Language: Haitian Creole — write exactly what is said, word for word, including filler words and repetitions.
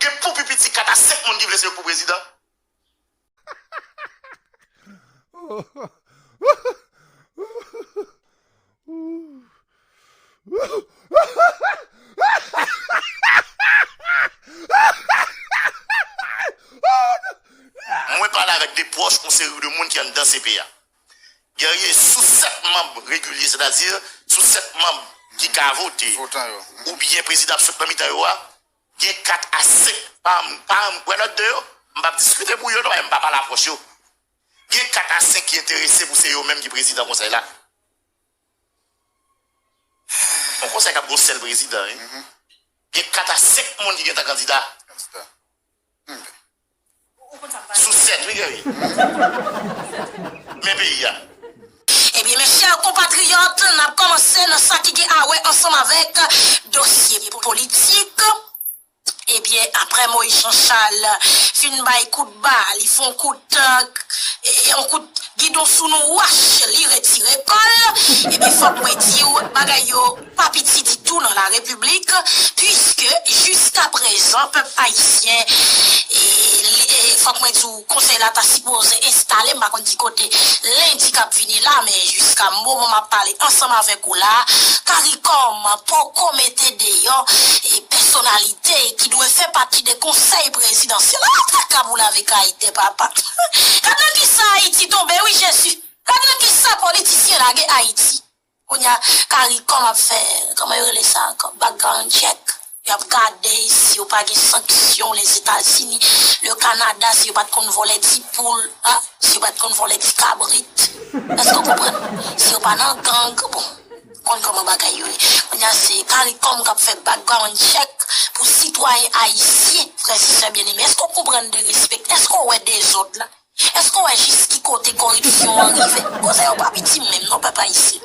Gen pou pi piti kat a senk moun ki vle se yo pou prezidan. Mwen pale avèk de pwòch yon seri de moun ki anndan C P A. Guerrier, sou sèt manm regilye, sètadi sou sèt manm ki ka vote, oubyen prezidan ap sot nan mitan yo a, gen kat a senk, pa m, pa m, wè lòt de yo, m p ap diskite pou yo non, m pa pale apwòch yo. Gen kat a senk ki enterese pou se yo menm ki prezidan konsèy la. Yon konsèy k ap gen yon sèl prezidan, wi. Gen kat a senk moun ki gentan kandida. Sou sèt, wi, Guerrier. Men peyi a. Ebyen, mes chers compatriotes, n ap kòmanse nan sa ki gen a wè ansanm avèk dosye politik. Ebyen, apre Moïse Jean Charles fin bay kout ba, li fè yon kout, eh, yon kout gidon sou nou wach, li retire kò l, ebyen, fòk mwen di w, bagay yo pa piti ditou nan la Repiblik, puiske jiska prezan, pèp ayisyen, e, li, e, fòk mwen di w, konsèy la ta sipoze enstale, m pa konn ki kote lendi k ap vini la, men jiska moman m ap pale ansanm avèk ou la, CARICOM poko mete deyò, e, pèsonalite ki dwe fè pati de konsèy prezidansyèl. Ala traka pou lave kay tè papa. Gad nan kisa Ayiti tonbe, wi, Jezi. Gad nan kisa politisyen lage Ayiti. Kounye a, CARICOM ap fè, kòman yo rele sa ankò? Background check. Y ap gade si yo pa gen sanksyon Lèzetazini, le Kanada, si yo pa t konn vòlè ti poul, a, si yo pa t konn vòlè ti kabrit. Èske w konprann? Si yo pa nan gang, bon, konn kòman bagay yo ye. Kounye a, se CARICOM k ap fè background check pou sitwayen ayisyen, frè, sè byeneme. Èske w konprann de respè? Èske w wè dezòd la? Èske w wè jis ki kote koripsyon an rive? Koze yo pa piti menm non, pèp ayisyen.